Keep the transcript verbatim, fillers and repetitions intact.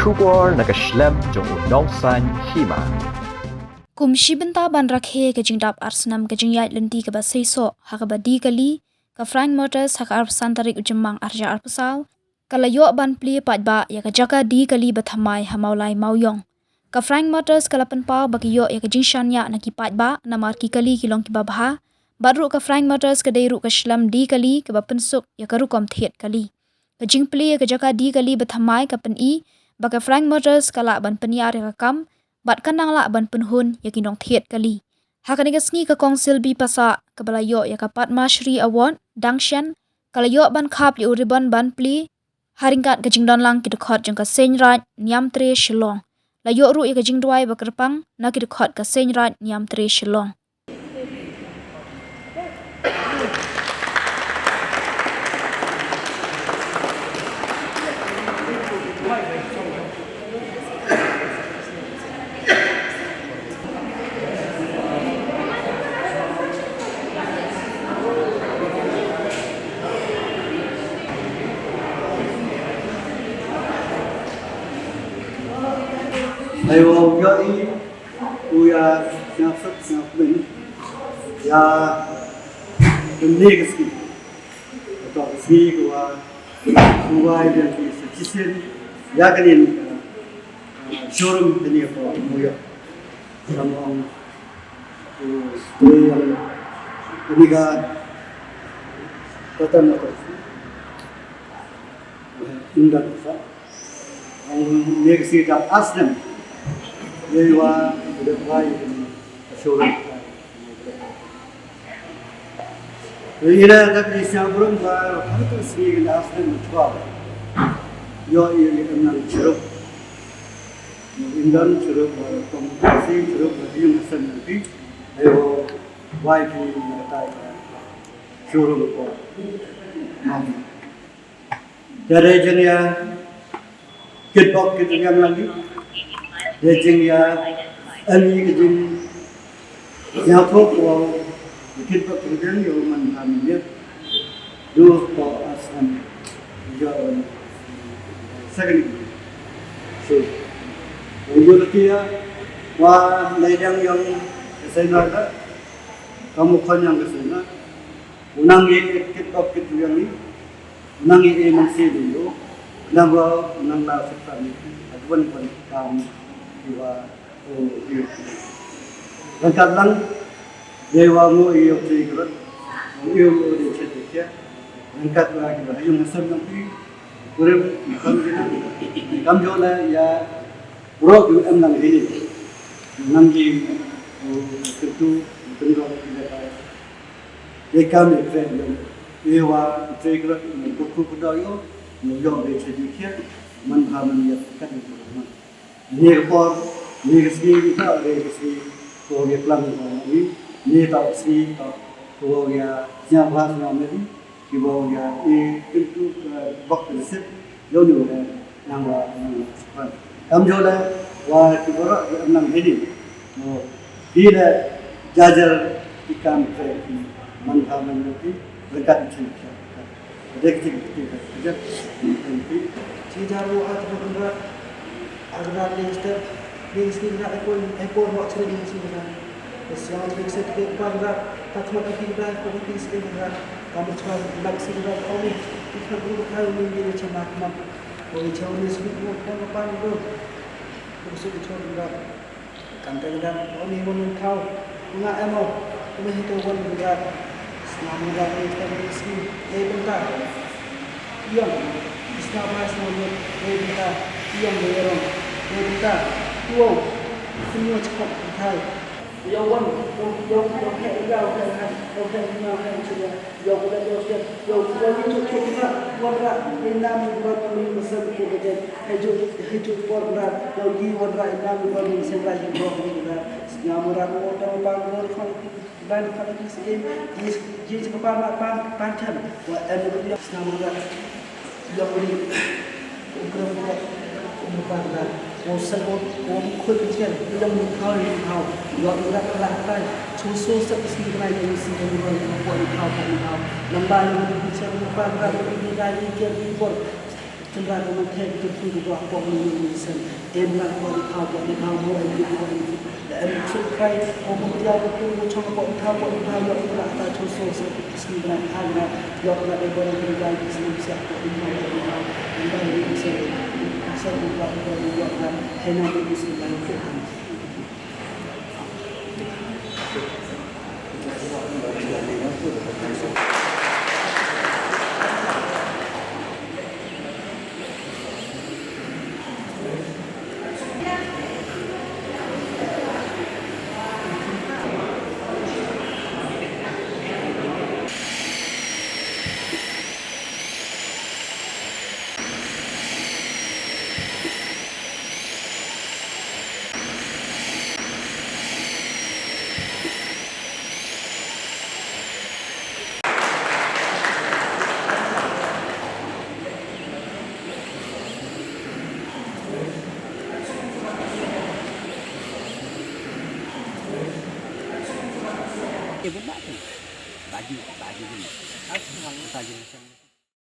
Khubor na ka shlem jong u Nongsaiñ Hima. Kum shi bynta ban rakhe ka jingdap ar snem ka jingïaid lynti kaba seisoh ha kaba die kali, ka Frank Motors ha ka arphew san tarik u Jymmang arhajar arphew saw ka la ïoh ban plie paidbah ïa ka jaka die kali ba thymmai ha Mawlai Mawiong. Ka Frank Motors ka la pynpaw ba ki ïoh ïa ka jingshaniah na ki paidbah namar ki kali ki long kiba bha. Bad ruh ka Frank Motors ka dei ruh ka shlem die kali kaba pynsuk ïa ka rukom thied kali. Ka jingplie ïa ka jaka die kali ba thymmai ka pyni ba ka Frank Motors ka lah ban pynïar ïa ka kam bad kan nang lah ban pynhun ïa ki nongthied kali. Ha kane ka sngi ka Kong Silby Passah kaba la ïoh ïa ka Padma Shri Award dang shen ka la ïoh ban khap ïa u ribon ban plie ha ryngkat ka jingdon lang ki dkhot jong ka Seiñ Raij Niamtre Shillong. La ïoh ruh ïa ka jingduwai ba kyrpang na ki dkhot ka Seiñ Raij Niamtre Shillong. Ayo, yo i, u ya, sñap sat, sñap men. Ya, bynne ka sngi. Ka sngi ka wa, ka wa ya ki sa chisien. Ya ka nin, uh, showroom tani ko muya. Samong, uh, muya, ini ka, Tata Motors. Inda sa. Ang next year ka asnem. Yewa, the why assurance. Ina da bi sa burum ba, hatu si ka asnem chwa. Yo, yo, yo, nang chiruk. Indan chiruk, kom si chiruk, yung asem nanti. Ayo, why ki nang tai. Showroom ko. Mam. Te dei jingïa kitbok kitbiang lagi. Dei jingïa ani ka jingïathuh ko kitbok kitbiang ïa u man ka mynmiet. Du ko asam ïa u second. So, ïa u tia wa lei jang ïa u sena da. Kamu khon ïa u sena. U nang ïa kitbok kitbiang ni. Nang i i nang si di yo. Nang wa nang la sukta ni. Adwan wan kam iwa o i. Rangkat lang. Dei wa mo i o tri grot. I o mo di chet di kia. Rangkat wa ki ba yung sem nang pi. Kurim kam jina. Kam jo la ya. Bro yu em nang hini. Nang di o tentu tentu. Dei kam i kren yu. Iwa i trei khlak i buku kuda ïo, ïo ïo dei trei dei kiat, man bha man ïa kat ïa kuda man. Ni ka por, ni ka sngi ïa ka, ni ka sngi, ko ïa klang ko ni, ni ta sngi ta, ko ïa sñiaw bha sñiaw meri, ki bo ïa i pintu, eh, bok ka sip, ïo ni ïa. Nang wa, nang wa. Kam jo le, wa ki borok, ki am nang hini. Mo, ki le, jajar, ki kam, ki, man ha, man ki, lekat, ki, ki. Dek, ki, ki, ki, ki. Ki jar wo, at, mo, kundra. Agra, ni, step, ni, sini, na, ekor, ekor, mo, sini, ni, sini, na. Siang, ni, step, ki, kundra. Tak, mo, ki, kundra, ko, ki, sini, kundra. Kam, chwa, lak, sini, kundra, ko, ni. Ki, kundra, ko, ni, ni, ni, chwa, mo. Oi, chau ni sbit mo, pon pan do. Ko sbit chau ni da. Kan ta da, o ni won thau. Nga emo, ko me hito won da. Snam da ni ta ni sbit. Nei benta. Iyong, isna ba isna ni, nei benta. Iyong de rong. Nei benta. Tuo. Kunyo chkop thai. Yo won, yo, yo, yo, he, yo, he, he, yo, he, he, he, he, he. Yo, kula, yo, yo, yo, kula, yo, yo, yo, kula, kula, kula, ina mi kula, kula, mi masa, kula, kula, kula. Hai jo, hai jo, kula, kula, yo, yi, kula, ina mi kula, mi masa, kula, yi, kula, kula, kula. Sñiaw, kula, kula, kula, kula, kula, kula, kula, kula, kula, kula. Yi, yi, yi, kula, kula, kula, kula, kula. Wa, em, kula, sñiaw, kula. Yong ri, u krem ko, u mukar da, u sel ko, u khut chen, yong ni khau ni khau, yong ni rak la kai, chu su sel si ni yong si ni yong ni khau ni khau ni khau, namba yong ni chen mukar da, ni da ni ker ni bor, Sumra ka man thep ki tu ki dua pok ni ni sen. Em na pok ni pha pok ni pha mo em ni pok ni. Da em trip krai mo mo dia ko ko chong pok ni pha pok ni pha yo ko la ta cho so so ki sum na a na yo ko la de bo ni ki dai ki sum sia pok ni pha pok ni pha. Em ba ni sen. Sen ni ba ko ni yo na. He na ni sum na ki han.